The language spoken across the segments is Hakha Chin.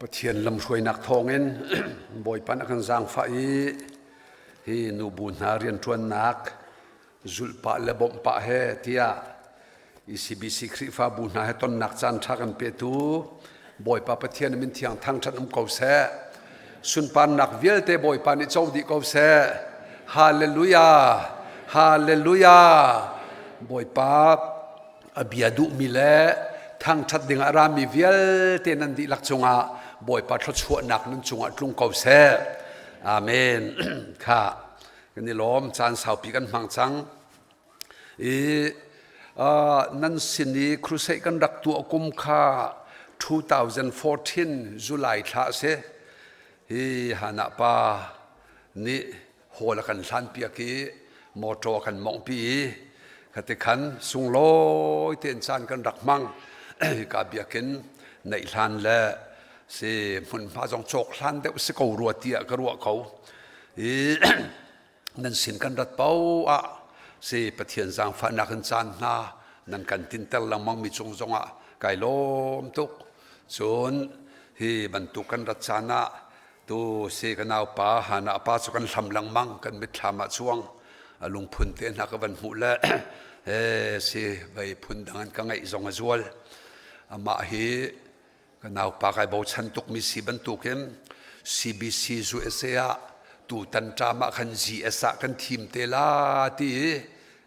Pathian lamhruainak thawngin Bawipa nih a kan zaangfah i hi nubu hna rianṭuannak zulhpah le bawmhpah he tiah ECBC Khrihfabu hna he tonnak caan ṭha kan petu Bawipa Pathian min thiang thangṭhat um ko seh. Sunparnak vialte Bawipa nih co dih ko seh. Hallelujah! Hallelujah! Bawipa a bia duhmi le thangṭhat ding ah rami vialte nan dihlak cungah Bawipa thluachuahnak nan cungah tlung ko seh. Amen. Kha kan i lawm caan saupi kan hmang cang. I nan sin i crusade kan rak tuah kum kha 2014 July thla a si. Hi Hannah pa nih hall a kan hlanpiak i motor a kan mawnghpi i khati khan sunglawi tein caan kan rak hmang. Hika biakinn neih hlan le si hmunhma zong cawk hlan deuh si ko rua tiah ka ruah ko. I nan sin kan rat paoh ah si Pathian zaangfahnak in caan hna nan kan tinter lengmang mi cung zongah kai lawm tuk. Cun hi bantuk kan rat caan ah tu si ka naupa Hannah pa cu kan hlam lengmang kan mitthlam ah cuang a lungphun te hna ka van hmuh le he si vei phun dang in ka ngaih zong a zual amah hi Ka naupa kai bochan tukmi si bantukin CBC USA ah tutan ṭam ah khan GS ah kan thim te la ti i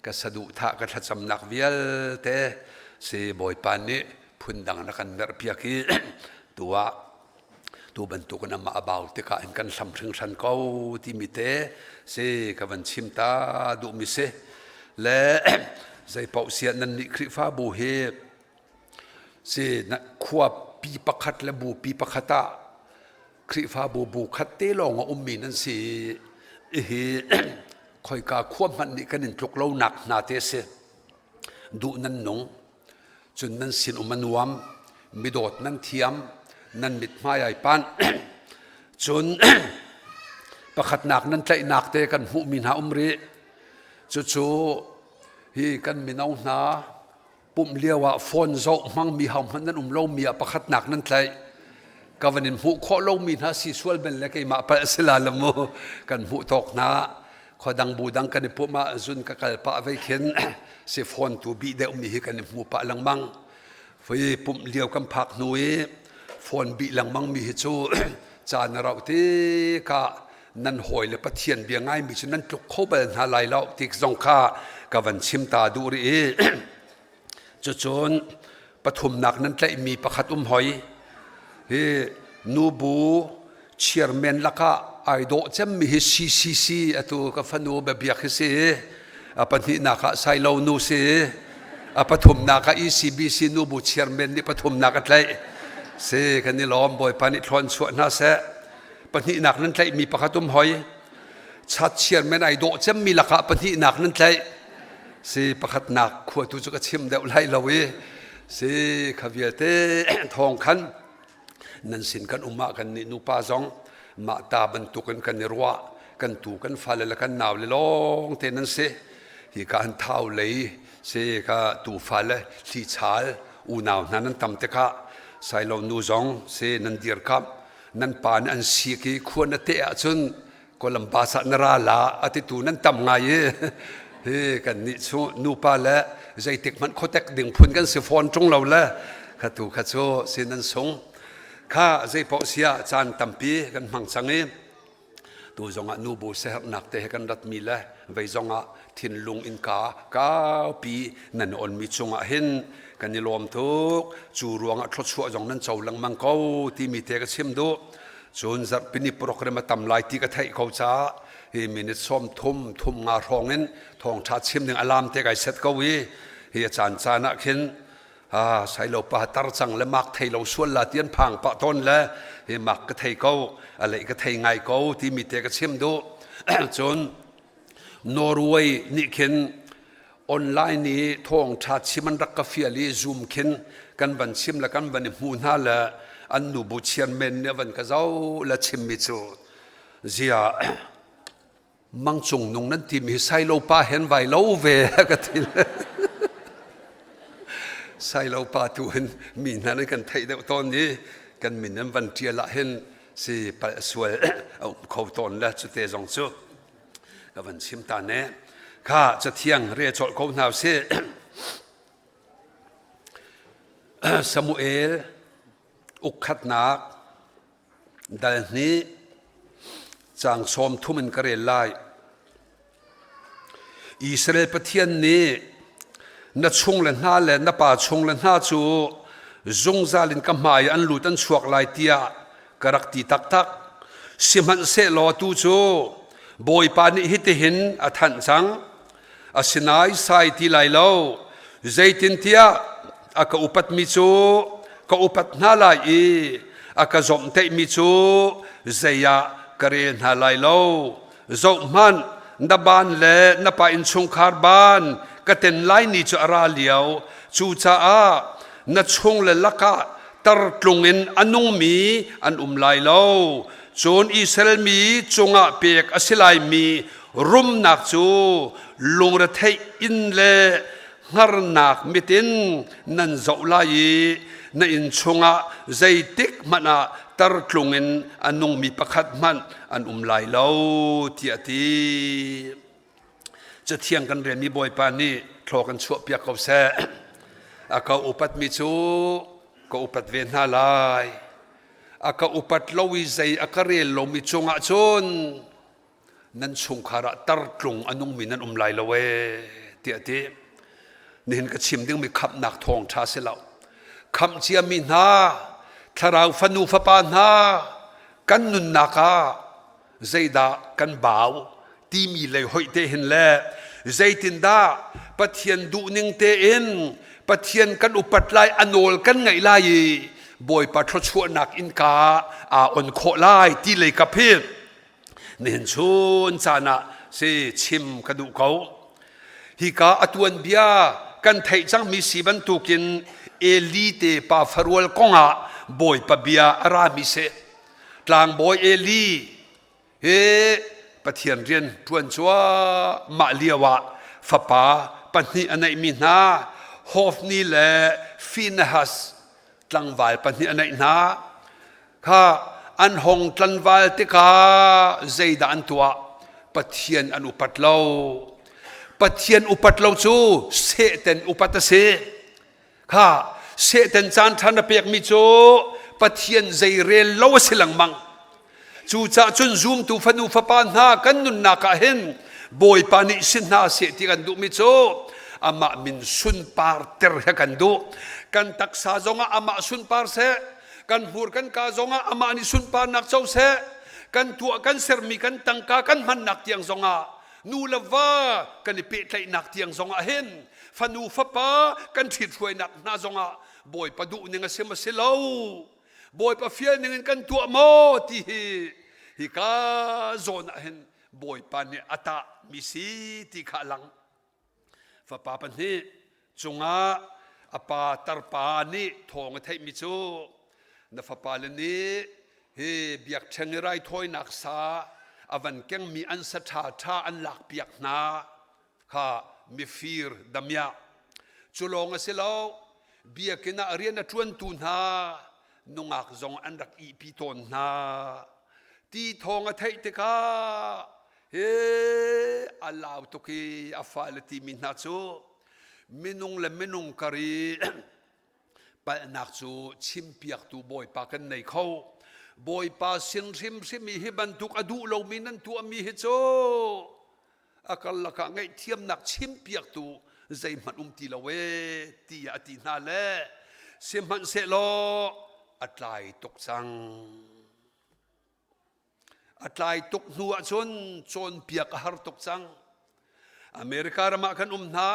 ka saduhthah ka thlacamnak vialte si Bawipa nih phundang na kan merhpiak i tu ah tu bantukin amah a bau tikah in kan hlam hringhran ko timi te si ka van chim ta duhmi si le zeipaoh siah nan nih Khrihfabu hi Si khua pi pakhat le bupi pakhat ah Khrihfabu bu khat te lawng a ummi nan si i hi khoika khua hmanh nih kan in tluk lonak hna te si. Duh nan nung, cun nan sin um a nuam, midawt nan thiam, nan mithmai ai panh. Cun pakhatnak nan tlaihnak te kan hmuhmi hna um rih. Cucu hi kan mino hna pumh lio ah phone zoh hmangmi hohmanh nan um lomi ah pakhatnak nan tlaih ka van in hmuh khawh lomi hna si sual bel le keimah palh si la la mu kan hmuh tawk hna khuadang bu dang kan i pumh ah zun ka kal pah vei khin si phone tu bih deuh mi hi kan i hmu pah lengmang fui pumh lio kan phak hnu i phone bih lengmang mi hi cu caan a rauh tikah nan hawi le Pathian bia ngaimi cu nan tluk kho bal hna lai lo ti zong kha ka van chim ta duh rih i cucun pathumnak nan tlaihmi pakhat um hoi hi nubu chairman lakah ai dawh cemmi hi CCC atu ka fanu biabiak hi si a pahnihnak ah Sailo nu si a pathumnak ah ECBC nubu chairman nih pathumnak a tlaih si kan i lawm Bawipa nih thlawn chuah hna seh pahnihnak nan tlaihmi pakhat um hoi chat men ai dawh cemmi lakah pahnihnak nan tlaih si pakhatnak khua tu cu ka chim deuh lai lo i si kha vialte thawng khan nan sin kan um ah kan nih nupa zong mah ta bantukin kan i ruah kan tu kan fale le kan nau le lawng te nan si hi ka an thau lei si ka tu fale hli chal unau hna nan tam tikah sailo nu zong si nan dirkamh Nan pa nih an sik i khua na teh ahcun Columbus ah na ra la a titu nan tam ngai i hi kan nih cu nupa le zeitik hmanh khuatek ding phun kan si fawn ṭung lo le kha tu kha cu si nan sung kha zeipaoh siah caan tampi kan hmang cang i Tu zongah nubu siaherhnak te he kan ratmi le vei zongah thinlung innka kaupi nan onmi cungah hin kan i lawm tuk. Cu ruangah thluachuah zong nan co lengmang ko timi te ka chim duh. Cun zarhpini program a tam lai ti ka theih ko caah hi minute sawm thum thum nga hrawng in thawngṭha chim ding alarm te kai set ko i hi a caan caan ah khin sailo pa tar cang le mak thei lo sual la ti an phang pah tawn le hi mak ka thei ko a lei ka thei ngai ko timi te ka chim duh cun Norway nih khin online i thawngṭha chim an rak ka fial i zoom khin kan van chim le kan van i hmu hna le an nubu chairman nih a van ka zo le chimmi cu zia Mangcung nung nan timi hi Sailo pa hen vai lo ve ka ti le Sailo pa tu hin mi hna nan kan theih deuh tawn i Kan min an van ṭial ah hin si palh sual a um kho tawn le cute zong cu ka van chim ta ne. Kha cathiang rel colh ko hna usih. Samuel ukkhatnak dal hnih caang 30 in ka rel lai. Israel Pathian nih na chung le hna le na pa chung le hna cu zungzal in ka hmai an lut an chuak lai tiah ka rak ti taktak. Sihmanhsehlaw tu cu Bawipa nih hitihin a thanh cang. Asinain sai ti lai lo. Zeitintiah a ka upatmi cu ka upat hna lai i a ka zawmhtaihmi cu zei ah ka rel hna lai lo. Zohhmanh, na ban le na pa innchungkhar ban ka ten lai ni cu a ra lio. Cucaah na chung le lakah tartlung in a nungmi an um lai lo. Cun Israel mi cungah pek a si laimi rumnak cu lungretheih in le hngarnak mit in nan zoh lai i na inn chungah zeitik hmanh ah tartlung in a nungmi pakhat hmanh an um lai lo tiah a ti. Cathiang kan relmi Bawipa nih thlaw kan chuahpiak ko seh. A ka upatmi cu ka upat ve hna lai. A ka upat lo i zei a ka rel lomi cungah cun nan chungkhar ah tartlung a nungmi nan um lai lo ee tiah a ti. Nihin ka chim dingmi khamhnak thawngṭha si lo. Khamh ciami hna, thlarau fanu fapa hna, kan nunnak ah zeidah kan bau timi lei hoih te hin le zeitindah Pathian duhning tein Pathian kan upat lai a nawl kan ngaih lai i Bawipa thluachuahnak innka aa on khawh lai ti lei kap hi nihin chun caan ah si chim ka duh ko. Hika a tuanbia kan theih cangmi si bantukin Eli te pa farual kongah Bawipa bia a rami si. Tlangbawi Eli hi Pathian rian ṭuan cuahmah lio ah fapa pahnih a neihmi hna Hofni le Phinehas tlangval pahnih a neih hna. Kha an hong tlanval tikah zeidah an tuah? Pathian an upat lo. Pathian upat lo cu Satan upat a si. Kha Satan caan ṭha na pekmi cu Pathian zei rel lo a si lengmang. Cucaah cun zumtu fanu fapa hna kan nunnak ah hin Bawipa nih si hna seh ti kan duhmi cu amah min sunpar ter he kan duh. Kan taksa zongah amah sunpar seh, kan hmur kan ka zongah amah nih sunparnak co seh, kan tuah kan sermi kan tangka kan hmannak tiang zongah nu le va kan i pehtlaihnak tiang zongah hin fanu fapa kan ṭhithruainak hna zongah Bawipa duhning a si ma si lo Bawipa fial ning in kan tuah maw ti hi hika zawn ah hin Bawipa nih a tah mi si ti kha a lang. Fapa pahnih cungah a pa tarpa nih thawng a theihmi cu na fapa le nih hi biakṭheng i raithawinak sa a van kengmi an sa ṭha ṭha an lakpiak hna kha mifir damiah cu lawng a si lo biakinn ah rian a ṭuantu hna nungak zong an rak ihpi tawn hna ti thawng a theih tikah he a lau tuk i a fale timi hna cu minung le minung kar i palhnak cu chimpiaktu Bawipa kan nei kho Bawipa sin hrimhrim i hi bantuk a duh lomi nan tuahmi hi cu a karlak ah ngaihthiamnak chimpiaktu zeihmanh um ti lo ee tiah a ti hna le sihmanhsehlaw a tlai tuk cang. A tlai tuk hnu ahcun cawnpiak a har tuk cang. America ram ah kan um hna.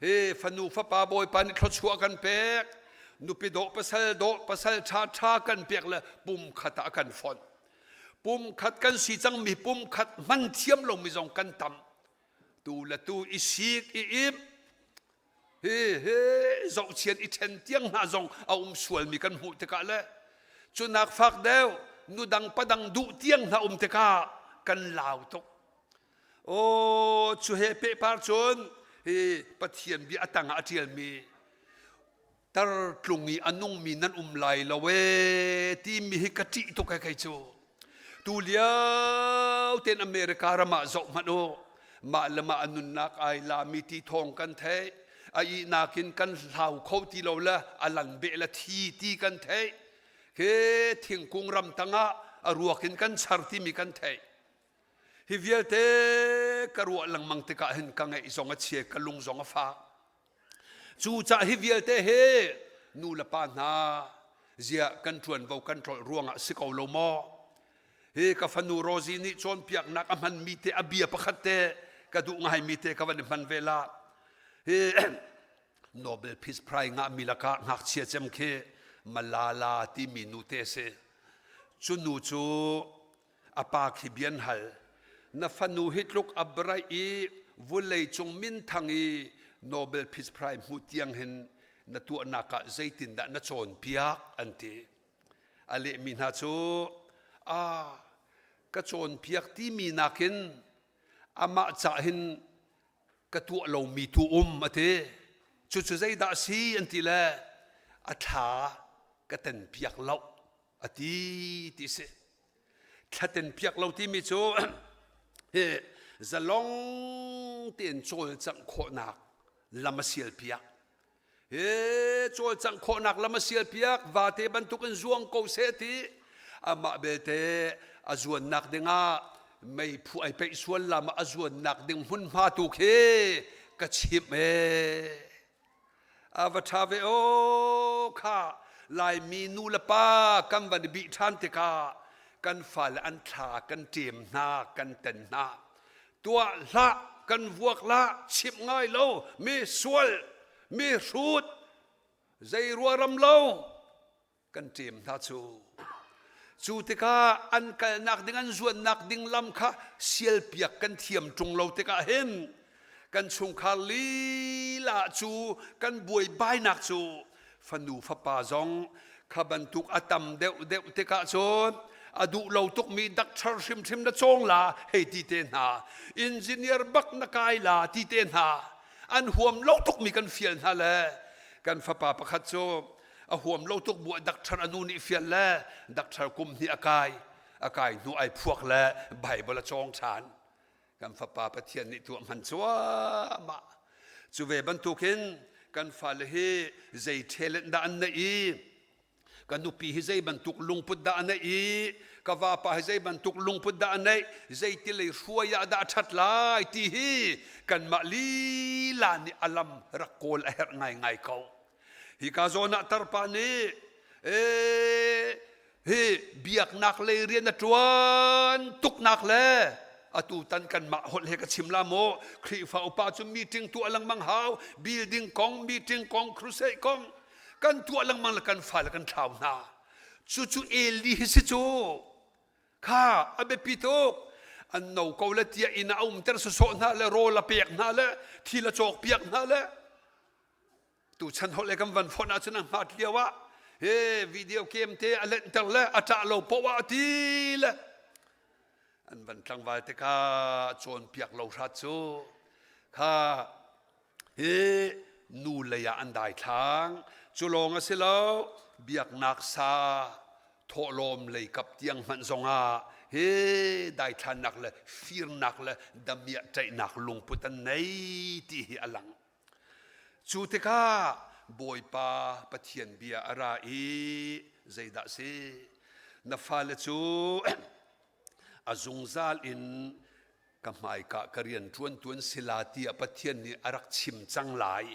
Hi fanu fapa bawipa nih thluachuah kan pek. Nupi dawh pasal dawh pasal ṭha ṭha kan pek le pum khat ah a kan fonh. Pumkhat kan si cangmi pumkhat hman thiam lomi zong kan tam. Tu le tu i sik i ip hi hi zohchiat i ṭhen tiang hna zong a um sualmi kan hmuh tikah le cunak fak deuh nudang padang duh tiang hna um tikah kan lau tuk. Aw cu he pehpar cun hi Pathian bia a tangah a ṭialmi. Tartlung i a nungmi nan um lai lo ee timi hi ka ṭih tuk he kei cu. Tu lio tein America ram ah zoh hmanh u. Mah le mah a nunnak ai lami ti thawng kan theih. A ihnak in kan hlau kho ti lo le a lan beh le thi ti kan theih. Hi thingkung ram tangah a ruak in kan char timi kan theih. Hi vialte ka ruah lengmang tikah hin ka ngaih zong a chia, ka lung zong a fak. Cucah hi vialte hi nu le pa hna ziah kan ṭuanvo kan ṭolh ruangah si ko lo maw? Hi ka fanu Rosie nih cawnpiaknak a hmanmi te a bia pakhat te ka duh ngaimi te ka van i hman ve la. Hi Nobel Peace Prize ngahmi lakah ngakchia cem khi Malala timi nu te si. Cu nu cu A pa khi bian hal. Na fanu hi tluk a braih i vulei cung minthang i Nobel Peace Prize hmuh tiang hin na tuahnak ah zeitindah na cawnpiak an ti. A lehmi hna cu a ka cawnpiak timi nakin amah cah hin ka tuah lomi tu um a ti. Cucu zeidah a si an ti le a thla ka ten piak lo a ti ti si. Thlaten piak lo timi cu hi zalong tein cawlcangh khawhnak lam a sial piak. Hi cawlcangh khawhnak lam a sial piak vate bantukin zuang ko seh ti amah belte a zuannak dingah meiphu ai peih sual lam ah a zuannak ding hmunhma tu khi ka chimh ee. A va ṭha ve aw kha Laimi nu le pa kan van i bih ṭhan tikah kan fale an thla kan ṭem hna kan ten hna tuah hlah kan vuak hlah chimh ngai lo mi sual mi hrut zei ruaram lo kan ṭem hna cu. Cu tikah an kalnak ding an zuannak ding lam kha sialpiak kan thiam ṭung lo tikah hin kan chungkhar lila cu kan buaibainak cu fanu fapa zong kha bantuk a tam deuh deuh tikah cun a duh lo tukmi doctor hrimhrim na cawng la hei ti te hna engineer bak na kai la ti te hna an huam lo tukmi kan fial hna le kan fapa pakhat cu a huam lo tuk bu ah doctor a nu nih fial le doctor kum hnih a kai a kai hnu ai phuak le Bible a cawng ṭhan kan fapa Pathian nih tuah hman cuahmah cu ve bantukin kan fale hi zei talent dah an neih i ka nupi hi zei bantuk lungput dah a neih i ka vapa hi zei bantuk lungput dah a neih zeiti lei hruai ah dah a ṭhat lai ti hi kanmah lila nih a lam rak kawl a herh ngaingai ko Hika zawn ah tarpa nih hi biaknak lei rian a ṭuan tuknak le atu tan kanmah holh he ka chim la maw Khrihfa upa cu meeting tuah lengmang hau building kong meeting kong crusade kong kan tuah lengmang le kan fale kan thlau hna cucu Eli hi si cu kha a biapi tuk an no ko le tiah inn ah a umter sawsawh hna le rawl a pek hna le thil a cawk piak hna le Tuchan holh le kan van fonh ahcun a hmat lio ah he video game te a lenhter le a ṭah lo poah a ti le an van tlangval tikah cawnpiak lo hrat cu kha hi nu lei ah an daithlang cu lawng a si lo biaknak sa thawhlawm lei kap tiang hmanh zongah hi daithlannak le firnak le damiah ṭaihnak lungput an nei ti hi a lang Cu tikah Bawipa Pathian bia a ra i zeidah si? Na fale cu a zungzal in ka hmaika ka rian ṭuantu an si la tiah Pathian nih a rak chim cang lai.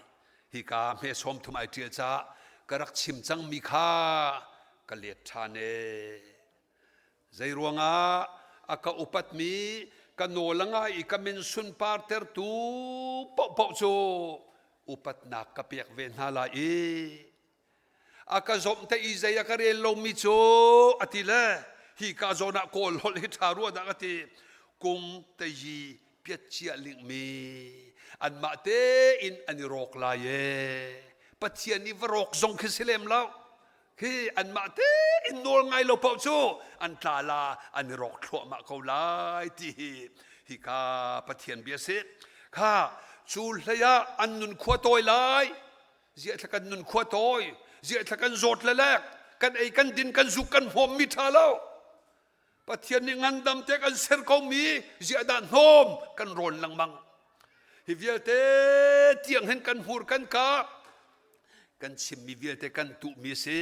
Hika hme 30 ai ṭial caah ka rak chim cangmi kha ka let ṭhan ee. Zeiruangah a ka upatmi ka nawl a ngai i ka min sunpartertu paohpaoh cu upatnak ka pek ve hna lai i a ka zomhtaih i zei a ka rel lomi cu a ti le hi ka zawn ah kawl holh hi ṭha rua dah ka ti kung tayi piat cia lingmi anmah tein an i rawk lai e Pathian i va rawk zong khi si lem lo Hi anmah tein nawl ngai lo paoh cu an tla la an i rawk thluahmah ko lai ti hi hika Pathian bia si. Kha cu hlei ah an nun khua tawi lai. Ziah thla kan nun khua tawi, ziah thla kan zawt le lek, kan ei kan din kan zuk kan hmawm mi ṭha lo. Pathian nih ngandam te kan ser ko mi ziah dah hnawm kan rawn lengmang. Hi vialte tiang hin kan hmur kan ka kan chimmi vialte kan tuhmi si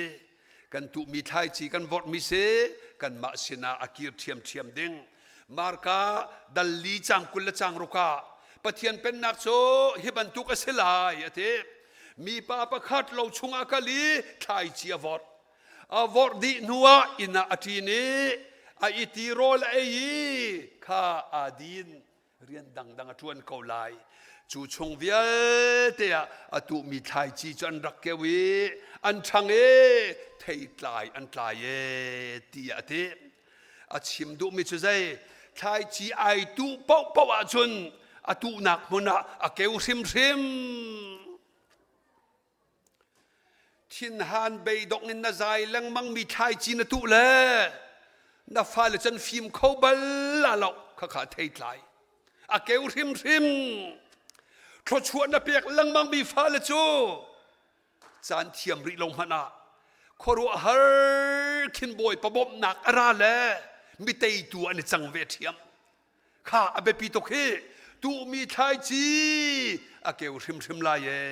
kan tuhmi thlaici kan vorhmi si kanmah sinah a kir ṭhiamṭhiam ding. Marka dal li cang 20 le cang ruk ah Pathian pennak cu hi bantuk a si lai a ti. Mipa pakhat lo chungah kal i thlaici a vorh. A vorh dih hnuah inn ah a ṭin i a i tirawl a ei i kha aa din rian dangdang a ṭuan ko lai. Cu chung vialte ah a tuhmi thlaici cu an rak keu i an ṭhang i theitlai an tlai e tiah a ti. A chim duhmi cu zei thlaici ai tuh paohpaoh ahcun a tuhnak hmun ah a keu hrimhrim. Thinhan beidongh in na zai lengmang mi thlaici na tuh le na fale can fim kho bal la lo khakha theitlai a keu hrimhrim. Thluachuah na pek lengmang mi fale cu caan thiam rih lo hmanh ah khuaruahhar khin Bawipa bawmhnak a ra le mi teitu an i cang ve ṭhiam. Kha a biapi tuk hi tuhmi thlaici a keu hrimhrim lai e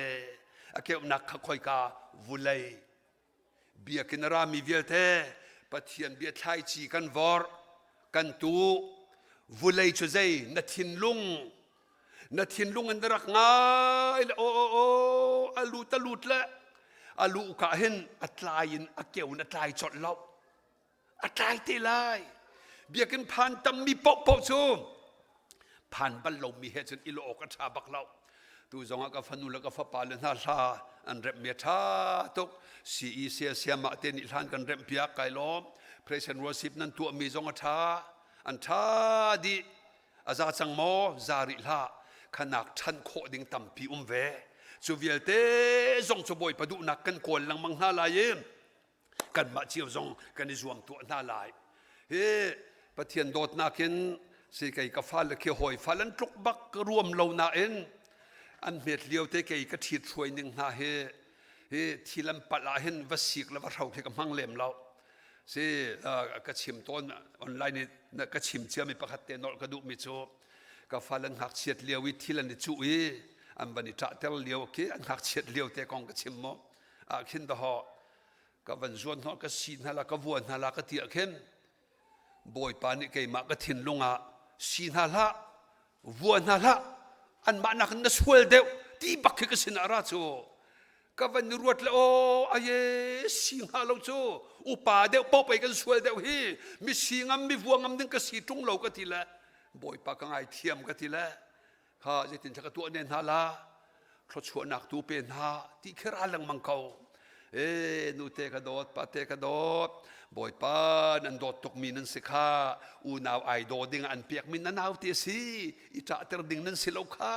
a keunak kha khoika vulei biakinn a rami vialte Pathian bia thlaici kan vorh kan tuh vulei cu zei na thinlung na thinlung in na rak ngai le aw aw aw a lut a lut le a luh ka hin a tlai in a keu in a tlai colh lo a tlai te lai biakinn phan tammi paohpaoh cu phan bal lomi he cun i lawh awk a ṭha bak lo tu zongah ka fanu le ka fapa le hna hla an remhmi a ṭha tuk CE siasiamah te nih hlan kan remh piak kai lawm praise and worship nan tuahmi zong a ṭha an ṭha dih a za cang maw za rih hlah khanak ṭhan khawh ding tampi um ve cu vialte zong cu Bawipa duhnak kan kawl lengmang hna lai i kanmah cio zong kan i zuam tuah hna lai hi Pathian dawtnak in si kei ka fale khi hawi fal an tluk bak ka ruam lo nain an hmet lio te kei ka ṭhit hruai ning hna hi hi thil an palh ah hin va sik le va hro khi ka hmang lem lo si ka chim tawn online in ka chim ciami pakhat te nolh ka duhmi cu ka fale an ngakchiat lio i thil an i cuh i an van i ṭahter lio khi an ngakchiat lio te kong ka chim maw ah khin dahawh ka van zuan hnawh ka si hna la ka vua hna la ka ti ah khin Bawipa nih keimah ka thinlung ah si hna hlah vua hna hlah anmah nakin na sual deuh ti bak khi ka sinah ra cu ka van i ruat le aw aye si hnga lo cu upa deuh paoh pei kan sual deuh hi mi si ngam mi vua ngam ding ka si ṭung lo ka ti le Bawipa ka ngaithiam ka ti le kha zeitin ka tuah ne hna la thluachuahnak tu pe hna ti khi ra lengmang ko e nute ka dawt pate ka dawt bawipa nan dawt tukmi nan si kha unau ai daw ding an pekmi na nau te si i ṭahter ding nan si lo kha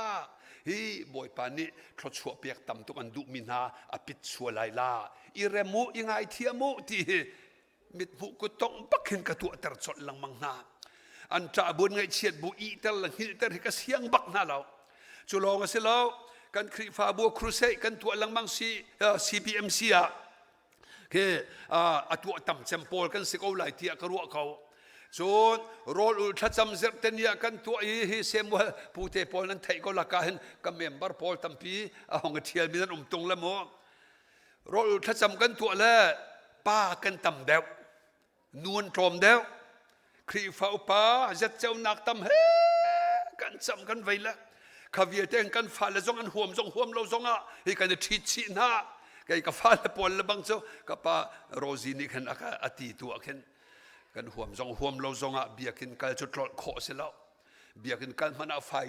hi bawipa nih thluachuah pek tam tuk an duhmi hna a pit sual lai la i rem u i ngaithiam u ti hi mithmuh kuttongh bak hin ka tuahter colh lengmang hna an ṭah buan ngaihchiat bu ihter le hngilhter hi ka siang bak hna lo cu lawng a si lo kan Khrihfabu crusade kan tuah lengmang si CBMC ah khi a tuah tam cem pawl kan si ko lai tiah ka ruah ko cun rawl ul thlacam zerhte ni ah kan tuah i hi Samuel pute pawl nan theih ko laka hin ka member pawl tampi a hong i ṭhialmi nan um tung le mu rawl thlacam kan tuah le pa kan tam deuh nu an tlawm deuh Khrihfa upa zatceunak tam he kan cam kan vei le kha vialte kan fale zong an huam zong huam lo zong ah hi kan i ṭhit chih hna kei ka fale pawl le bang cu ka pa Rosie nih khan a ti tu ah khin kan huam zong huam lo zong ah biakinn kal cu tlolh khawh a si lo biakinn kal hmanh ah fai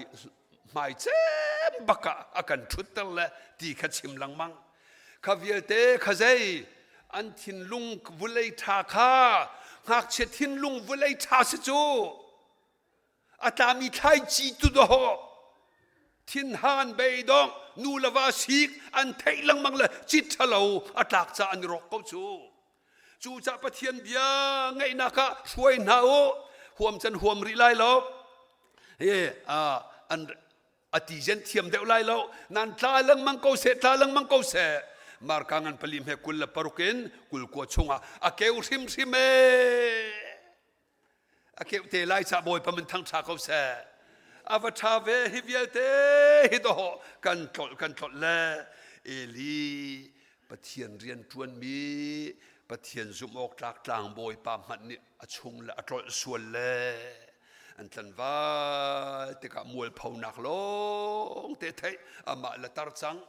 hmai cem bak ah a kan ṭhutter le ti kha chim lengmang kha vialte kha zei an thinlung vulei ṭha kha ngakchia thinlung vulei ṭha si cu a tlami thlaici tu dawh thinhan beidong nu le va sik an theih lengmang le cit ṭhalo a tlak ca an i rawk ko cu cucah Pathian bia ngaihnak ah hruai hna u huam can huam rih lai lo hi an. A ti zen thiam deuh lai lo. Nan tla lengmang ko seh, tla lengmang ko seh. Marka ngan pali hme 26 in 29 chungah a keu hrimhrim ee. A keuh te lai ca Bawipa min thangṭha ko seh. A va ṭha ve hi vialte hi dawh kan tlolh kan tlolh le Eli Pathian rian ṭuanmi Pathian zumh awk tlak tlangbawi pa hmanh nih a chung le a tlolh sual le an tlanval tikah mualphonak lawng te theih amah le tar cang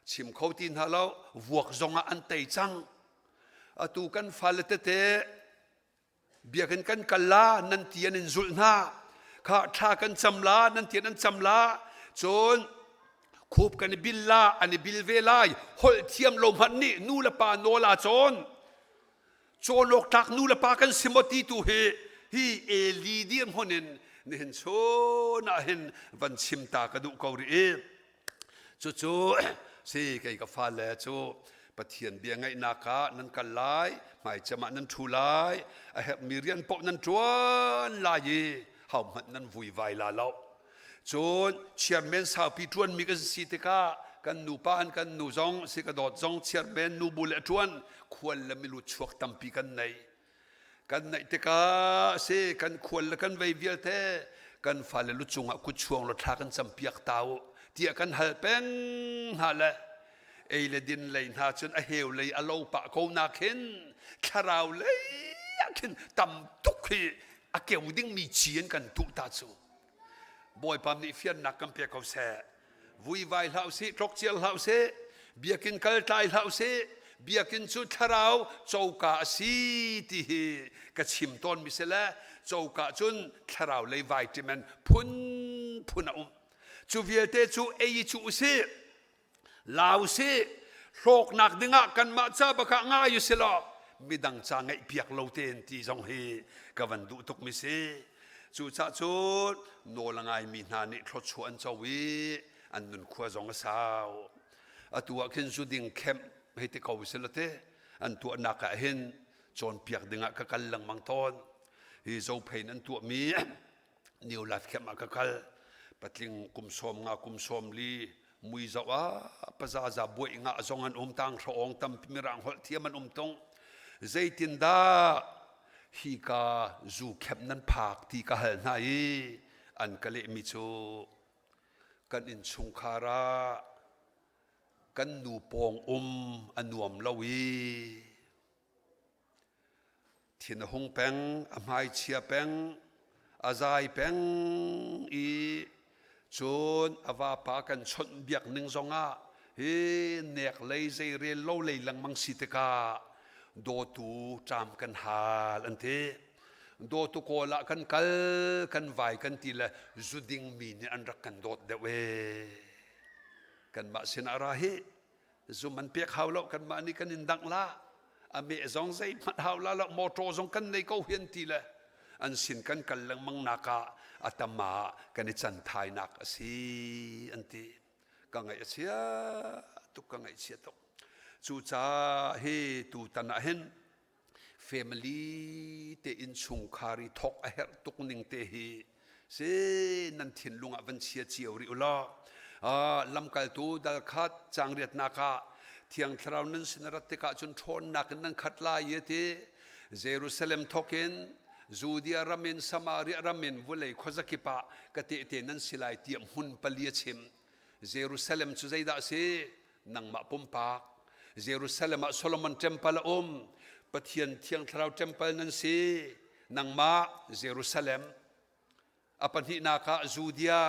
chim kho ti hna lo vuak zongah an tei cang atu kan fale tete Biakinn kan kal la nan ti an in zulh hna. Kha thla kan cam la nan ti an cam la. Cun khup kan i bil la an i bil ve lai. Holh thiam lo hmanh nih nu le pa nawl aa cawn. Cawn awk tlak nu le pa kan si maw ti tu hi hi Eli dirhmun in nihin chun ah hin van chim ta ka duh ko rih i Cucu si kei ka fale cu Pathian bia ngaihnak ah nan kal lai, hmaicem ah nan ṭhu lai, a herhmi rian paoh nan ṭuan lai i hohmanh nan vuivai la lo. Cun chairman saupi ṭuanmi kan si tikah kan nupa an kan nu zong si ka dawt zong chairman nubu le a ṭuan khual le milu chuak tampi kan nei. Kan naih tikah si kan khual le kan vei vialte kan fale lu cungah kut chuang law thla kan campiak ta u tiah kan hal peng hna le ei le din lei hna cun a heu lei a lo pah ko na khin thlarau lei ah khin tam tuk hi a keu dingmi ci an kan tuh ta cu Bawipa nih fiannak kan pe ko seh. Vuivai hlah usih, tlokcial hlah usih, biakinn kal tlai hlah usih, biakinn cu thlarau coka a si ti hi ka chim tawnmi si le coka cun thlarau lei vitamin phunphun a um. Cu vialte cu ei cu usih, La usih, hlawknak dingah kanmah ca bak ah ngai usih law midang ca ngaihpiak lo tein ti zong hi ka van duh tukmi si. Cucaah cun nawl a ngaimi hna nih thluachuah an co i an nunkhua zong a sau. Atu ah khin zuding kemh hei ti ko usih law te an tuahnak ah hin cawnpiak dingah ka kal lengmang tawn. Hi Zophei in an tuahmi New Life Camp ah ka kal. Patling kum 50 kum 40 mui zoh ah pazaza buai nga zong an um tang hraong tampi mirang holh thiam an um tung zeitindah hi ka zu khep nan phak ti ka hal hna i an ka lehmi cu kan innchungkhar ah kan nu pawng um a nuam lo i Thin a hung peng, a hmaichia peng, a zai peng i cun a vapa kan chawnhbiak ning zongah hi nek lei zeirel lo lei lengmang si tikah dawtu ṭam kan hal an ti. Dawtu kawl ah kan kal, kan vai kan ti le zuding mi nih an rak kan dawt deuh ee. Kanmah sinah ra hi zum an pek hau lo kanmah nih kan in dangh la a meh zong zeihmanh hau la lo motor zong kan nei ko hian ti le an sin kan kal lengmang nak ah a tam ah kan i can thainak a si an ti ka ngaih a chia tuk ka ngaih chia tuk cucaah hi tutan ah hin Family te innchungkhar i thawk a herh tuk ning te hi si nan thinlung ah van chia cio rih u law lamkaltu dal khat cangriatnak ah Thiang Thlarau nan sin a rat tikah cun ṭhawnnak in nan khat lai i ti Jerusalem thawk in Judea ram in Samaria ram in vulei khuazakip ah ka tehte nan si lai tiah hmun pali a chim. Jerusalem cu zeidah a si? Nangmah pumpak Jerusalem ah Solomon temple a um. Pathian Thiang Thlarau temple nan si. Nangmah Jerusalem. A pahnihnak ah Judea.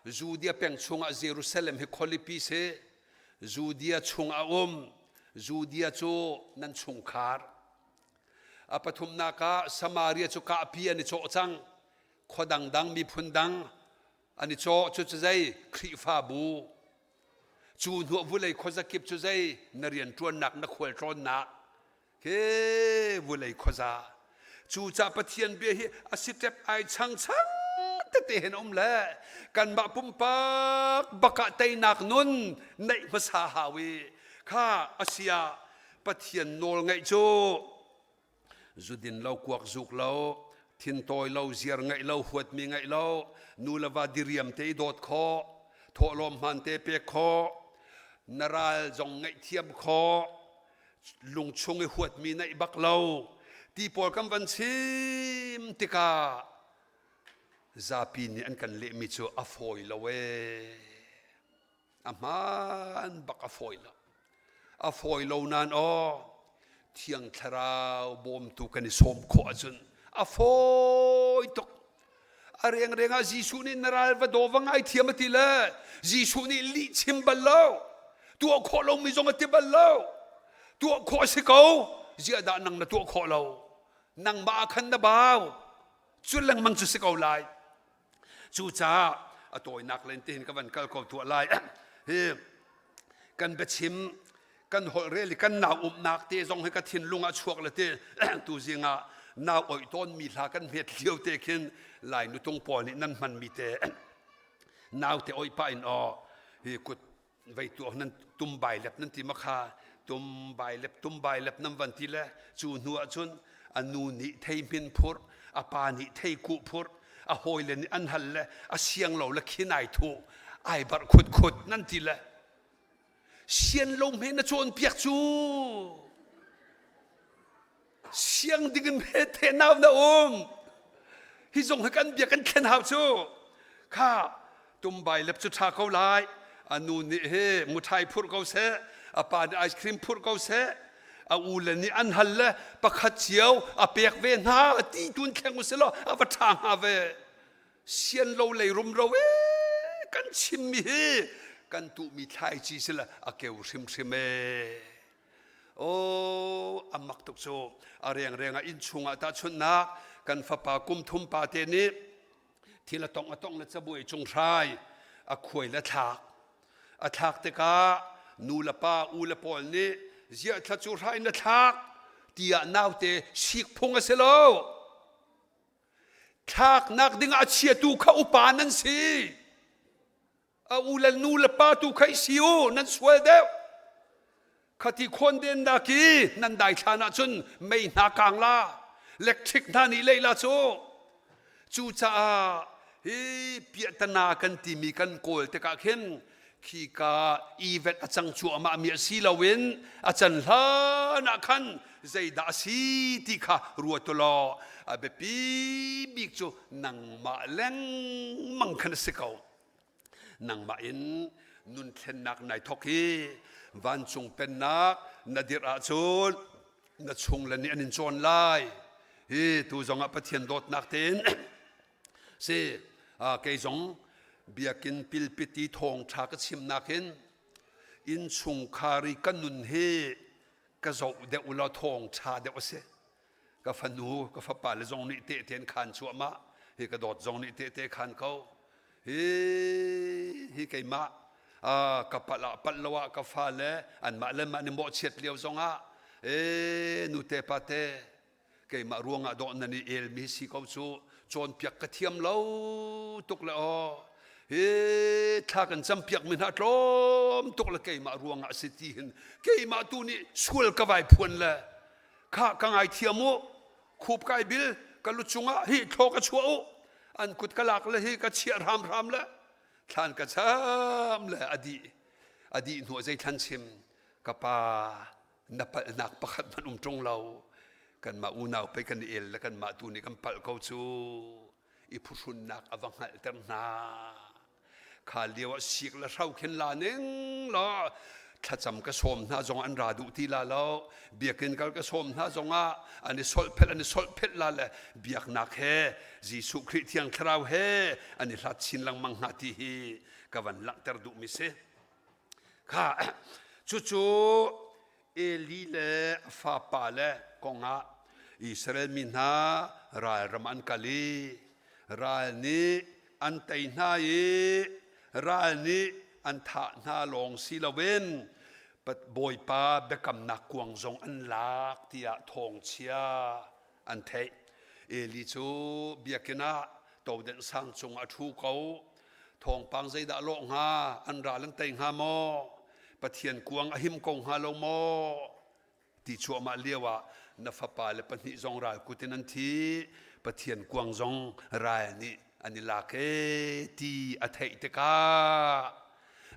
Judea peng chungah Jerusalem hi khualipi si. Judea chung a um. Judea cu nan chungkhar. A pathumnak ah Samaria cu kahpi an i cawh cang. Khua dangdang miphun dang an i cawh. Cucu zei? Khrihfabu. Cu hnuah vulei khuazakip cu zei na rianṭuannak na khualtlawnnak he vulei khuaza cucah Pathian bia hi a si ṭep ai changchang tete hin um le kanmah pumpak bakah teinak nun neih hmasa hau i kha asia Pathian nawl ngaih cu Zudin lo, kuak zuk lo, thintawi lo, ziar ngeih lo, huatmi ngeih lo, nu le va diriam te i dawt khawh. Thawhlawm hmante pek khawh, na ral zong ngaihthiam khawh, lungchung i huatmi neih bak lo ti pawl kan van chim tikah zapi nih an kan lehmi cu a fawi lo ee. A hmaan bak a fawi lo. A fawi lo nain aw Thiang Thlarau bawmtu kan i sawm khawh ahcun a fawi tuk. A rengreng ah Jesuh nih na ral va daw va ngaithiam a ti le Jesuh nih lih chim bal lo. Tuah khawh lomi zong a ti bal lo. Tuah khawh a si ko. Ziah dah nang na tuah khawh lo? Nangmah ah khan na bau. Cu lengmang cu si ko lai. Cucaah a tawinak len tein ka van kal ko tuah lai. Hi kan biachim kan holh rel i kan nau umnak te zong hi ka thinlung ah chuak le te tuzing ah nau oih tawnmi hla kan hmet lio te khin lai nutung pawl nih nan hmanmi te nau te oih pah in aw hi kut vei tu nan tum bai lep nan ti ma kha tum bai lep tum bai lep nan van ti le cu hnu ah cun a nu nih thei hmin phurh a pa nih thei kuh phurh a hawile nih an hal le a siang lo le khin ai thu ai barh khut khut nan ti le sian lo hme na cawnpiak cu siang ding in he the nau na um hi zong hi kan bia kan thlen hau cu kha tumbai lep cu tha ko lai a nu nih he muthai phurh ko seh a pa nih ice cream phurh ko seh a u le nih an hal le pakhat cio a pek ve hna ti tun thleng u selaw a va ṭha hnga ve sian lo lei rumro e kan chimmi hi kan tuhmi thlaici sila a keu hrimhrim e Oh, a mak tuk cu. A rengreng ah innchung ah tahchunhnak kan fapa kum thum pa te nih thil a tong a tong le cabuai cung hrai a khuai le thlak. A thlak tikah nu le pa u le pawl nih ziah thla cu hrai na thlak tiah naute sik phung a si lo. Thlaknak ding ah a chiatu kha upa nan si. A u le nu le pa tu kha i si u nan sual deuh khati khawn nak i nan dai thlan ahcun mei hna kang la electric hna nih lei la cu cucaah hi piahtana kan timi kan kawl tikah khin khika event a cang cuahmah mi a si loin a can hlan ah khan zeidah a si ti kha ruat u law a biapi bik cu nangmah lengmang khan a si ko Nangmah in nun thlennak nai thawk hi vancung pennak na dirh ahcun na chung le nih an in cawn lai. Hi tu zongah Pathian dawtnak tein si kei zong biakinn pilpit i thawngṭha ka chimnak in innchungkhar i ka nun hi ka zoh deuh law thawngṭha deuh a si. Ka fanu ka fapa le zong nih tehte an khaan cuahmah. Hi ka dawt zong nih tehte khaan ko. Hi hi keimah ka palh ah palh lo ah ka fale anmah le mah nih mawhchiat lio zongah ee nute pate keimah ruangah dawh nan i elmi si ko cu cawnpiak ka thiam lo tuk le aw hi thla kan campiak mi hna tlawm tuk le keimah ruangah si ti hin keimah tu nih sual ka vai phuan le kha ka ngaithiam u khup kai bil ka lu cungah hi thlaw ka chuah u an kut ka lak le hi ka chiah hramhram le thlan ka cham le a dih a dih hnu zei thlan chim ka pa na palhnak pakhat hmanh um ṭung lo kanmah unau pei kan i el le kanmah tu nih kan palh ko cu i phuhrunnak a va hngalhter hna Kha lio ah sik le hro khin la ning law thlacam ka sawm hna zong an ra duh ti la lo biakinn kal ka sawm hna zong ah an i solhphelh an i solhphelh la le biaknak he Jesuh Khrih Thiang Thlarau he an i hlat chin lengmang hna ti hi ka van langhter duhmi si. Kha cucu Eli le a fapa le kongah Israel mi hna ralram an kal i ral nih an tei hna i ral nih an thah hna lawng si loin Bawipa biakamnak kuang zong an lak tiah thawngchia an theih. Eli cu biakinn ah todenh sang cung a ṭhu ko. Thawngpang zeidah lawh hnga? An ral an tei hnga maw? Pathian kuang a him ko hnga lo maw? Ti cuahmah lio ah na fapa le pahnih zong ral kut in an thi. Pathian kuang zong ral nih an i lak ee ti a theih tikah.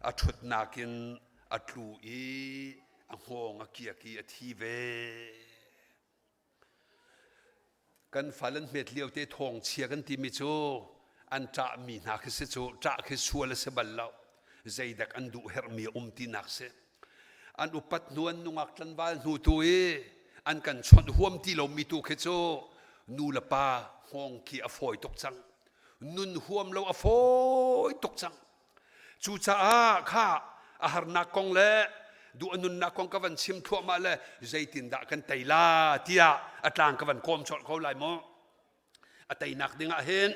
A ṭhutnak in a tlu i a hngawng a kiak i a thi ve. Kan fal an hmet lio te thawngchia kan timi cu an ṭahmi hna khi si cu ṭah khi sual a si bal lo. Zeidek an duh herhmi a um tinak si. An upat hnu an nungak tlanval hnu tu i an kan chawnh huam ti lomi tu khi cu nu le pa hngawng khi a fawi tuk cang. Nun huam lo a fawi tuk cang. Cucaah kha a harnak kong le duh a nunnak kong ka van chim thluahmah le zeitindah kan tei la tiah a tlang ka van kawm colh ko lai mu. A teinak ding ah hin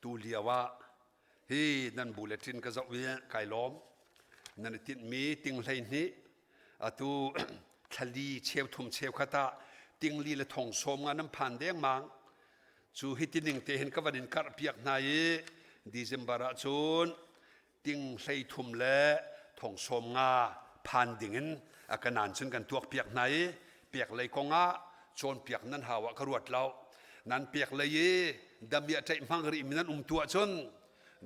tu lio ah hi nan bulletin ka zoh i kai lawm. Nan i tinhmi ting 12 atu thlali cheu thum cheu khat ah tingli le thong sawm nga nan phan dengmang. Cu hiti ning te hin ka van in karh piak hna i December ah cun ting 33 le thong 50 phan ding in a kanan cun kan tuak piak hna i pek lei kong ah cawnpiak nan hau ah ka ruat lo. Nan pek lei i damiah ṭaih hmang rih mi nan um tu ahcun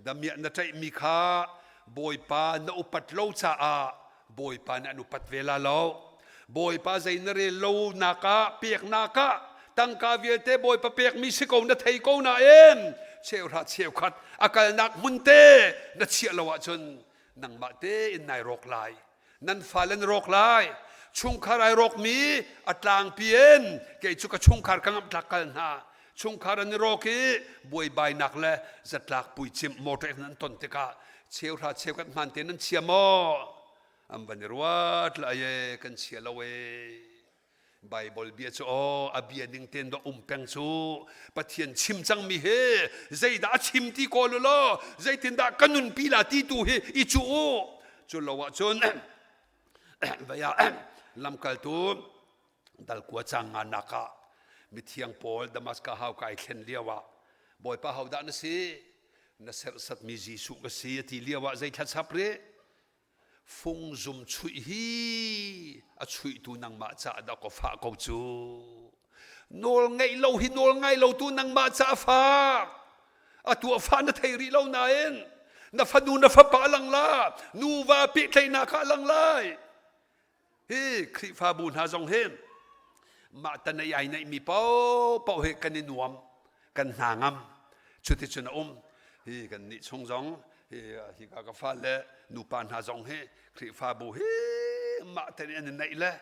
Damiah na ṭaihmi kha Bawipa na upat lo caah Bawipa nih an upat ve la lo. Bawipa zei na rel lo nak ah peknak ah tangka vialte Bawipa pekmi si ko na thei ko nain cheuhra cheukhat a kalnak hmun te na chiah lo ahcun nangmah tein nai rawk lai. Nan fale na rawk lai. Chungkhar ai rawkmi a tlangpi in kei cu ka chungkhar ka ngamh tlak kal hna. Chungkhar an i rawk i buaibainak le zatlak puicimh motor nan ton tikah cheuhra cheukhat hmaan tein nan chia maw? An van i ruat la e kan chia lo e. Baibal bia cu aw a bia ning tein dah um peng cu Pathian chim cangmi hi zeidah a chim ti kawl u law zeitindah ka nunpi la ti tu hi i cu u cu lo ahcun vei ah lamkaltu dalkua cang nga nak ah mithiang Paul Damascus hauka i thlen lio ah Bawipa hodah na si na serhsatmi Jesuh ka si a ti lio ah zei thla chap rih Fungzum chuih hi a chuihtu nangmah caah dah ka fah ko cu. Nawl ngeih lo hi nawl ngai lo tu nangmah caah fak. Atu a fah na thei rih lo nain na fanu na fapa lang la nuva pehtlaihnak ah lang lai. Hi Khrihfabu hna zong hi mah tan ei ai neihmi paohpaoh hi kan i nuam, kan hna ngam. Cuticun a um. Hi kan nih chung zong hi hika ka fale nupa hna zong hi Khrihfabu hi mah tan an i neih le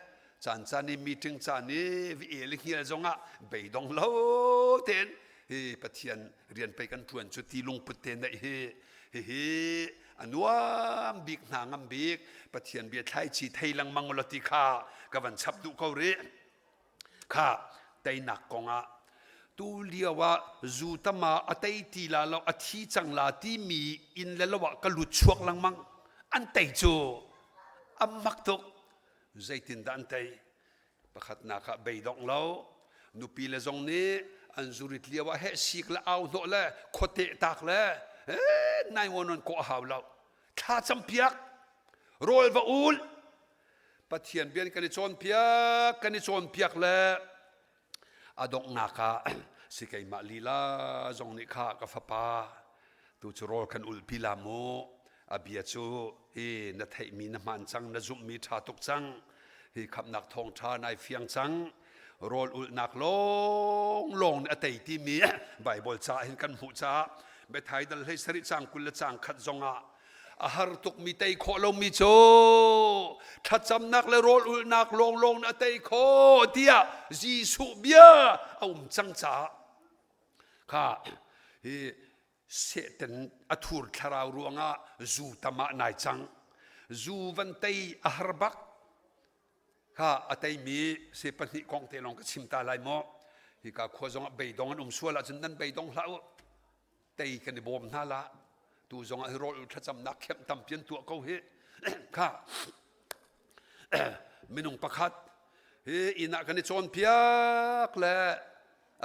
caan caan i meeting caan i vi el hngil zongah beidong lo tein hi Pathian rian pei kan ṭuan cu ti lungput te neih hi hihi a nuam bik hna ngam bik Pathian bia thlaici thei lengmang ulaw ti kha ka van chap duh ko rih kha teinak kongah tu lio ah zu tama a tei ti la lo a thi cang la timi inn le lo ah ka lut chuak lengmang an tei cu a mak tuk zeitindah an tei Pakhatnak ah beidongh lo, nupi le zong nih an zurit lio ah heh sik le au hnawh le khuate tak le nai ngon kawh a hau lo. Thla campiak, rawl va ul, Pathian bian kan i cawnpiak, kan i cawnpiak le a donghnak ah si keimah lila zong nih kha ka fapa tu cu rawl kan ulpi la mu a bia cu hi na theihmi na hmaan cang na zumhmi ṭha tuk cang hi khamhnak thawngṭha nai fiang cang rawl ulhnak lawnglawng nih a tei timi Baibal ca hin kan hmuh caah biathai dal hlei sarih cang 20 le cang khat zongah a har tukmi tei khawh lomi cu thlacamnak le rawl ulhnak lawnglawng nih a tei khawh tiah Jesuh bia a um cang caah kha hi Satan a thur thlarau ruangah zu tam ah nai cang zu van tei a har bak kha a teimi se pahnih kong te lawng ka chim ta lai maw hika khua zong ah beidong an um sual ahcun nan beidong hlah u tei kan i bawm hna la tu zong ah hi rawl thlacamnak khem tampi an tuah ko hi kha minung pakhat hi inn ah kan i cawnpiak le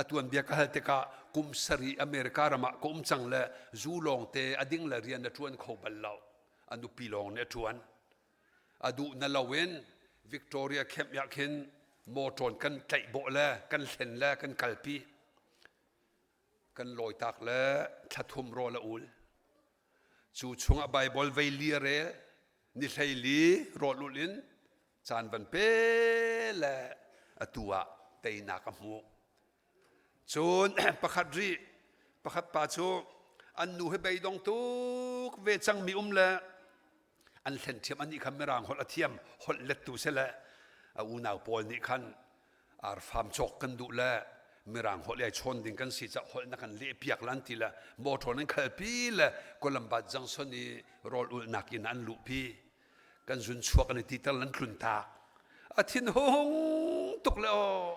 a tuanbia ka hal tikah kum sarih America ram ah ka um cang le zu lawngte a ding le rian a ṭuan kho bal lo a nupi lawng nih a ṭuan a duh na loin Victoria camp ah khin mawṭawn kan tlaih bawh le kan hlen le kan kalpi kan lawitak le thla thum rawl a ul. Cu chungah Baibal vei li a rel, ni 14 rawl ulh in caan van pe le atu ah teinak a hmuh. Cun pakhat rih, pakhat pa cu an nu hi beidong tuk ve cangmi um le an hlen thiam anih kha mirang holh a thiam holh lettu si le a unau pawl nih khan arfam cawk kan duh le mirang holh ai chawn ding kan si ca holh na kan leh piak lan ti le motor nan khalpi le Columbus Junction i rawl ulhnak in an luhpi kan zun chuak an i titer lan tlun tak a thin hung tuk le aw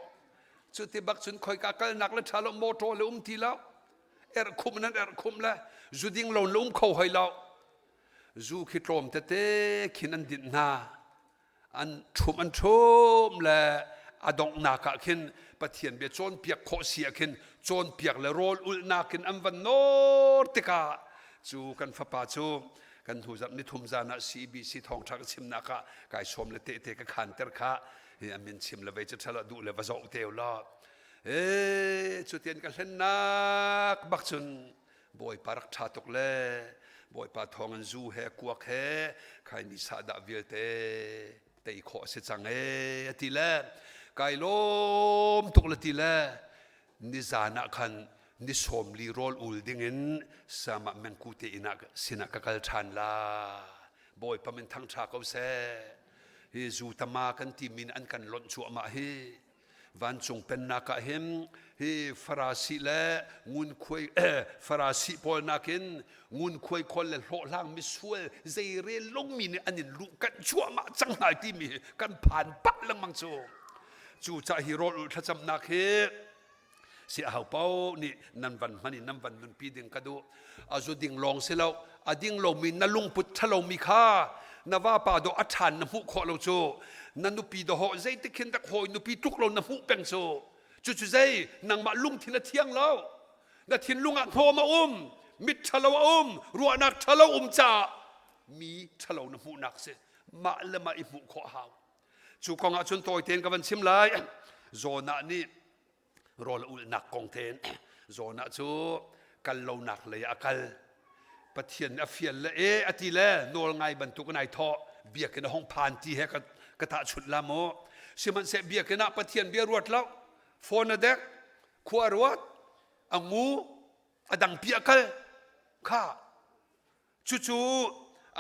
cu ti bak cun khoika kalnak le ṭha lo motor le um ti lo erhkhum nan erhkhum le zu ding lo le um kho hoi lo zu khi tlawm tete khin an dinh hna an ṭhum an ṭhum le a donghnak ah khin Pathian bia cawnpiak khawh si ah khin cawnpiak le rawl ulhnak in an van nawr tikah cu kan fapa cu kan hnu zarh nithum zan ah CBC thawngṭha ka chimnak ah kai sawm le tehte ka khanter kha hi a min chim le vei cu ṭhalo duh le va zoh te law e cutian ka hlennak bak cun Bawipa rak ṭha tuk le Bawipa thawng in zu he kuak he khaini sahdah vialte tei khawh a si cang ee a ti le kai lawm tuk le ti le nizan ah khan ni 40 rawl ul dingin sama mengku te inn ah sinah ka kal ṭhan la Bawipa min thangṭha ko seh hi zu tama kan ti min an kan lonh cuahmah hi Vancung pennak ah hin hi Farasi le ngunkhuai Farasi pawl nakin ngunkhuai khawl le hlawhhlang misual zeirel lomi nih an in luh kanh cuahmah cang hna timi hi kan phan pah lengmang cu. Cucaah hi rawl ulh thlacamnak hi si a paoh nih nan van hman in nan van nunpi ding ka duh a zu ding lawng si lo a ding lomi na lungput ṭhalomi kha na vapa dawh a ṭhan na hmuh khawh lo cu na nupi dawhawh zeitik khin dak hawi nupi tluk lo na hmuh peng cu cucu zei nangmah lungthin a thiang lo na thinlung ah hnawm a um mit ṭhalo a um ruahnak ṭhalo um caah mi ṭhalo na hmuhnak si mah le mah i hmuh khawh a hau cu kong ah cun tawi tein ka van chim lai Jonah nih rawl a ulhnak kong tein Jonah cu kal lonak lei ah a kal Pathian nih a fial le e a ti le nawl ngai bantuk in ai thawh biakinn a hong phan ti he ka tahchunh la mu sihmanhseh biakinn ah Pathian bia ruat lo phone a dek khua ruat a ngu a dangpi a kal kha Cucu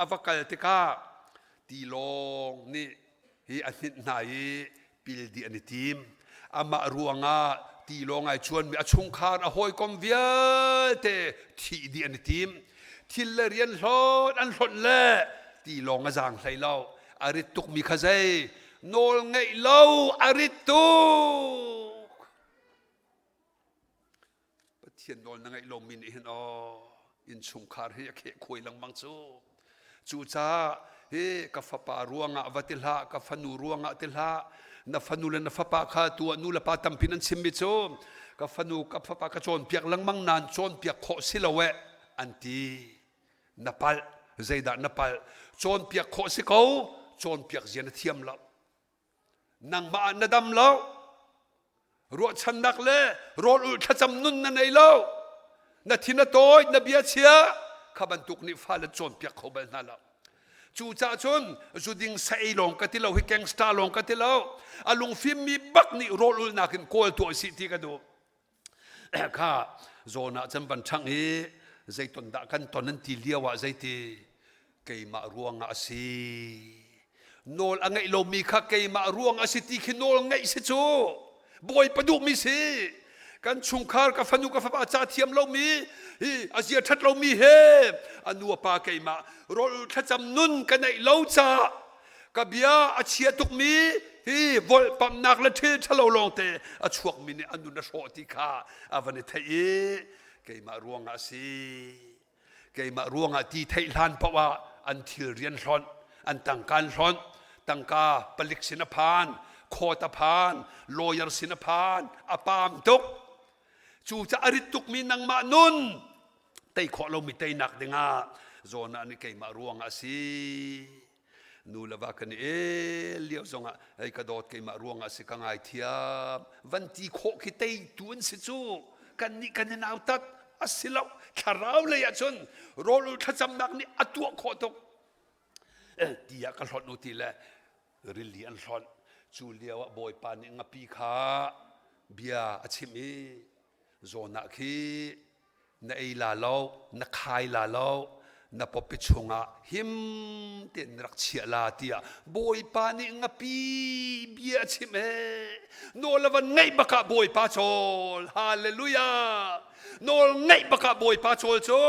a va kal tikah tilawng nih hi a hninh hna i pil dih an i tim. Amah ruangah tilawng ai chuanmi a chungkhar a hawikom vialte thih dih an i tim. Thil le rian hlawt an hlonh le tilawng a zaang hlei lo. A rit tukmi kha zei? Nawl ngeih lo a rit tuk. Pathian nawl na ngaih lomi nih hin aw innchungkhar hi a khehkhuai lengmang cu. Cucaah hi ka fapa ruangah va ti hlah, ka fanu ruangah ti hlah, na fanu le na fapa kha tu ah nu le pa tampi nan chimmi cu ka fanu ka fapa ka cawnpiak lengmang nain cawnpiak khawh si lo eh an ti. Na palh, zeidah na palh? Cawnpiak khawh si ko, cawnpiak zia na thiam lo. Nangmah ah na dam lo. Ruahchannak le rawl ulh thlacam nun na nei lo. Na thin a tawi, na bia chia, kha bantuk nih fale cawnpiak kho bal hna lo. Cucaah cun zuding sa ei lawng ka ti lo hi gangster lawng ka ti lo. A lungfimmi bak nih rawl ulhnak in kawl tuah sih ti ka duh. Kha zawn ah cun van ṭhangh i zeiton dah kan ton an ti lio ah zeiti keimah ruangah a si nawl a ngeih lomi kha keimah ruang a si ti khi nawl ngeih si cu bawipa duhmi si kan chungkhar ka fanu ka fapa ca thiam lomi hi a zia ṭhat lomi he a nu a pa keimah rawl thlacam nun ka neih lo caah ka bia a chia tukmi hi volhpamhnak le thil ṭhalo lawngte a chuakmi nih a nun a hrawh ti kha a van i theih i keimah ruangah a si keimah ruangah ti theih hlan paoh ah an thil rian hlonh an tangka an hlonh tangka palik sin a phan court a phan lawyer sin a phan a paam tuk cucaah a rit tukmi nangmah nun tei khawh lomi teinak dingah zawn ah nih keimah ruangah a si nu le va kan i lio zongah hei ka dawt keimah ruangah si ka ngaithiam van ti khawh khi teitu an si cu kan nih kan i nautat. A si lo. Thlarau lei ah cun rawl ul thlacamnak nih a tuah khawh tuk. Ti ah ka hlonh u ti le rili an hlonh. Cu lio ah Bawipa nih ngapi kha bia a chimh i Jonah khi na ei la lo, na khai la lo, na pawpi chungah him tein na rak chiah la tiah Bawipa nih ngapi bia a chimh ee. Nawl a van ngaih bak ah Bawipa cawl. Hallelujah. Nawl ngaih bak ah Bawipa cawl cu.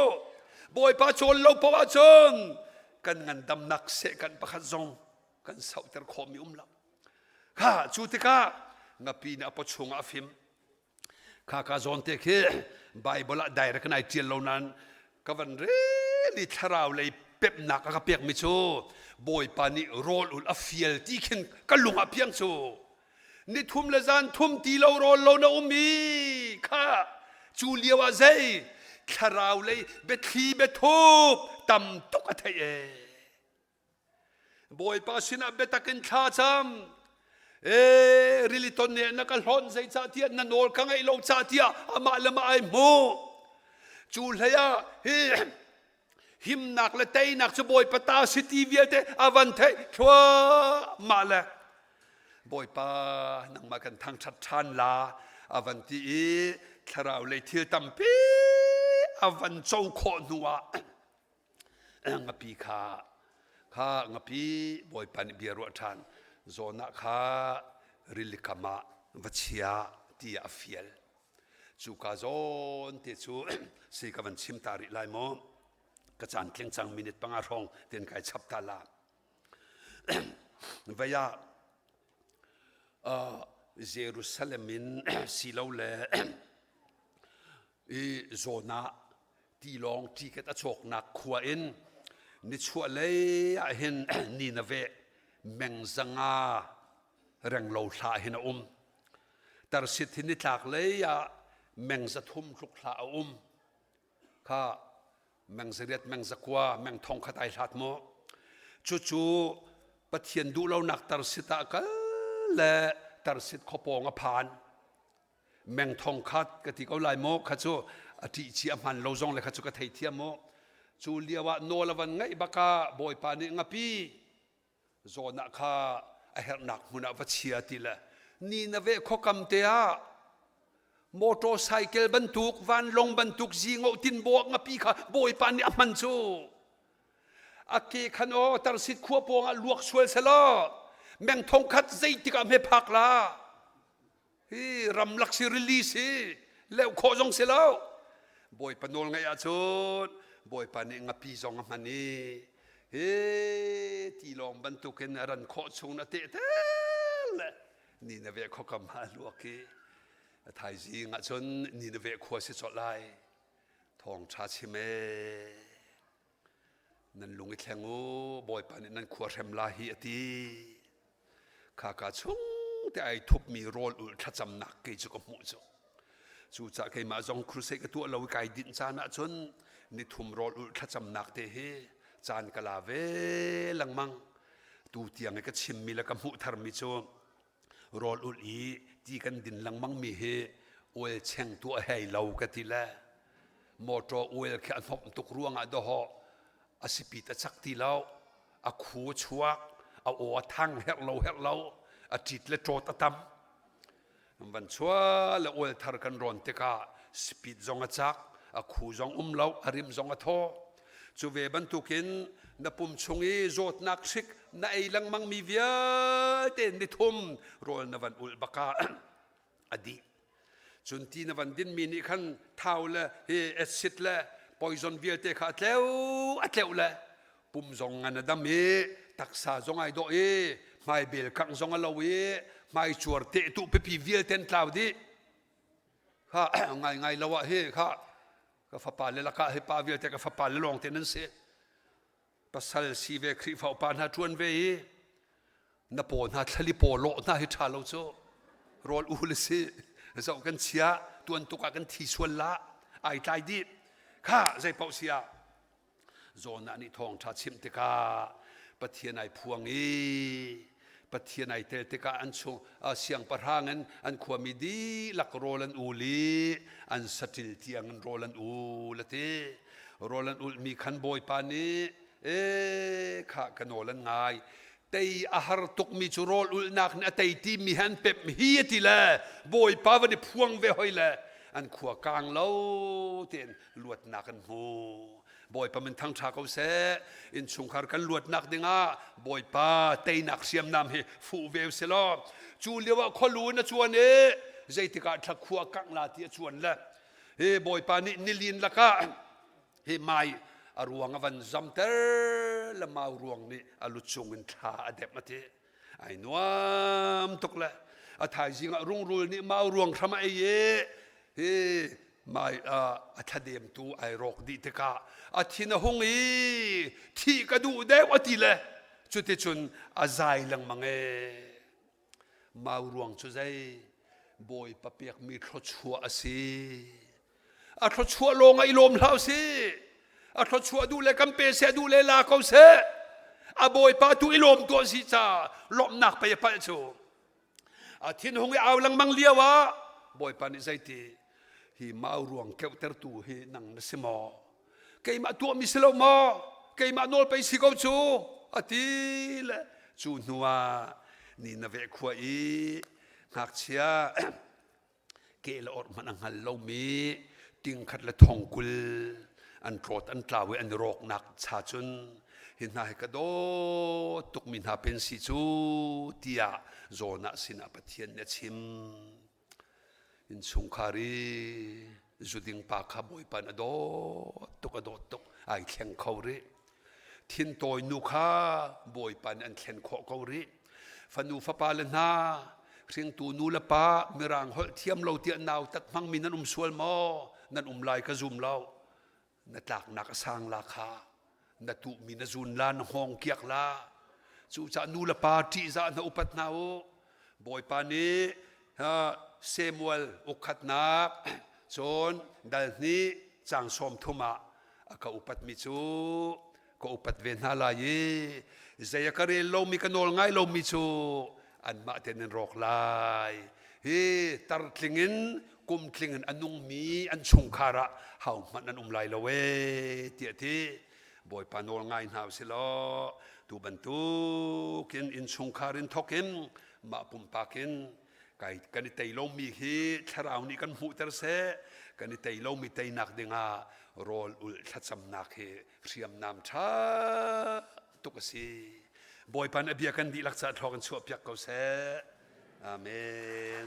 Bawipa cawl lo paoh ahcun kan ngandamnak seh kan pakhat zong kan sauhter khawhmi um lo. Kha cu tikah ngapi nih a paw chungah a fim. Kha ka zawn te khi Bible ah direct in ai ṭial lo nain ka van rel i thlarau lei pemhnak a ka pekmi cu Bawipa nih rawl ul a fial ti khin ka lung ah piang cu nithum le zan thum ti lo rawl lo na um i kha cu lio ah zei thlarau lei biathli biathup tam tuk a theih ee Bawipa sinah biatak in thla cam. Ee rili ton nih na ka hlawnh zeicahtiah na nawl ka ngaih lo ca tiah amah le mah ai hmuh. Cu hlei ah hi himnak le teinak cu Bawipa ta si ti vialte a van theih thluahmah le Bawipa nangmah kan thangṭhat ṭhan la a van ti i thlarau lei thil tampi a van co khawh hnu ah Ngapi kha kha ngapi Bawipa nih bia ruah ṭhan Jonah kha rili kam ah va chia tiah a fial. Cuka zawn te cu si ka van chim ta rih lai maw? Ka caan tling cang minute panga hrawng ten kai chap ta la. Vei ah Jerusalem in silole i Jonah tilawng ticket a cawknak khua in nichuah lei ah hin Nineveh meng zanga renglo hla hin a um. Tarsit hi nitlak lei ah meng 300 tluk hla a um. Kha meng 800 meng 900 meng thong khat ai hlat maw? Cucu Pathian duhlonak Tarsit ah kal le Tarsit khuapawng a phan. Meng thong khat ka ti ko lai maw kha cu a ṭih ci a hman lo zong le kha cu ka theithiam maw cu lio ah nawl a van ngaih bak ah bawipa nih ngapi zawn ah kha a herhnak hmun ah va chia ti le ni na ve khuakam te ah motorcycle bantuk vanlong bantuk zingo tin bawk ngapi kha bawipa nih a hman cu a ke khan aw tarsit khua pawng ah luak sual selaw meng thong khat zeitik ah hme phak la Hi ramlak si rili si leuh khawh zong si lo. Bawipa nawl ngaih ahcun Bawipa nih ngapi zong a hman i hi tilawng bantukin a ran khawh chung na teh tel le Nineveh khuakam ah a luak i a thaizing ahcun Nineveh khua si colh lai. Thawngṭha chim ee. Nan lung i thleng u, Bawipa nih nan khua hrem la hi a ti. Khaka chung te ai thupmi rawl ulh thlacamnak kei cu ka hmuh cu. Cucaah keimah zong crusade ka tuah lo i kai dinh caan ahcun nithum rawl ulh thlacamnak te hi caan ka la ve lengmang. Tu tiang i ka chimmi le ka hmuh tharmi cu rawl ulh i ti kan din lengmang mi hi oil cheng tu a hei lo ka ti le motor oil khi a hnawm tuk ruangah dawhawh a sipit a cak ti lo a khu a chuak a aw a thang herh lo herh lo a ṭit le ṭawt a tam van chua le oil thar kan rawn tikah speed zong a cak a khu zong um lo a rim zong a thaw cu ve bantukin na pum chung i zawtnak hrik na ei lengmang mi vialte ni thum rawl na van ulh bakah a dih cun ti na van dinmi nih khan thau le hi acid le poison vialte kha a tleu a tleuh le pum zong ngan a dam i taksa zong ai dawh i hmai bel kangh zong a lo i hmai cuar te tu pipi vialte an tlau dih kha ngai ngai lo ah hi kha ka fapa le lakah hi pa vialte ka fapa le lawng te nan si pasal si ve Khrihfa upa hna ṭuan ve i na paw hna thlali paw lawh hna hi ṭha lo cu rawl u le si zoh kan chia tuan tuk ah kan thi sual la ai tlai dih kha zei paoh si ah Jonah nih thawngṭha chimh tikah Pathian ai phuang i. Pathian ai tel tikah an chung siangpahrang in an khuami dihlak rawl an ul i an saṭil tiang in rawl an ul a ti. Rawl an ulhmi khan Bawipa nih e kha ka nawl an ngai tei a har tukmi cu rawl ulhnak nih a tei timi he an pemh hi a ti le Bawipa van i phuang ve hoi le an khua kang lo tein luatnak an hmu. Bawipa min thangṭha ko seh. Innchungkhar kan luatnak dingah Bawipa teinak hriamnam hi fuh ve usih law cu lio ah khualu in a cuan i zeitik ah thla khua kangh la ti a cuan le hi Bawipa nih nilin lakah hi mai a ruang a van zamter le mau ruang nih a lu cung in thla a dep a ti ai nuam tuk le a thaizing ah rungrul nih mau ruang hram a ei i hi mai a thladem tu ai rawk dih tikah a thin a hung i thih ka duh deuh a ti le cuticun a zai lengmang e mau ruang cu zei bawipa pekmi thluachuah a si A thluachuah lawng ah i lawm hlah usih. A thluachuah duh le kan pe seh duh le la ko seh. A bawipa tu i lawm tuah si ca lawmhnak pei a palh cu. A thinhung i au lengmang lio ah bawipa nih zeiti hi mau ruang keuhtertu hi nang na si maw? Keimah tuahmi si lo maw? Keimah nawl pei si ko cu a ti le cu hnu ah Nineveh khua i ngakchia ke le orh hmanh a hngal lomi tingkhat le thongkul an tlawt an tlau i an i rawknak cha cun hi hna hi ka dawt tukmi hna pen si cu tiah Jonah sinah Pathian nih a chim. Innchungkhar i zuding pa kha Bawipa nih a dawt tuk a dawt tuk ai thleng kho rih. Thintawi nu kha Bawipa nih an thlen khawh ko rih. Fanu fapa le hna hringtu nu le pa mirang holh thiam lo tiah nautat hmangmi nan um sual maw? Nan um lai ka zum lo. Na tlaknak a sang la kha. Na tuhmi na zun la, na hngawng kiak la. Cucaah nu le pa ṭihzah hna upat hna u. Bawipa nih Samuel ukkhatnak cun dal hnih cang 30 ah a ka upatmi cu ka upat ve hna lai i zei a ka rel lomi ka nawl ngai lomi cu anmah tein an rawk lai. Hi tartling in kumtling in a nungmi an chungkhar ah hohmanh an um lai lo ee tiah ti. Bawipa nawl ngai hna usih law tu bantukin innchungkhar in thawk in mah pumpak in kai kan i tei lomi hi thlarau nih kan hmuhter seh kan i tei lomi teinak dingah rawl ulh thlacamnak hi hriamnam ṭha tuk a si. Bawipa nih a bia kan dihlak caah thluak in chuahpiak ko seh. Amen.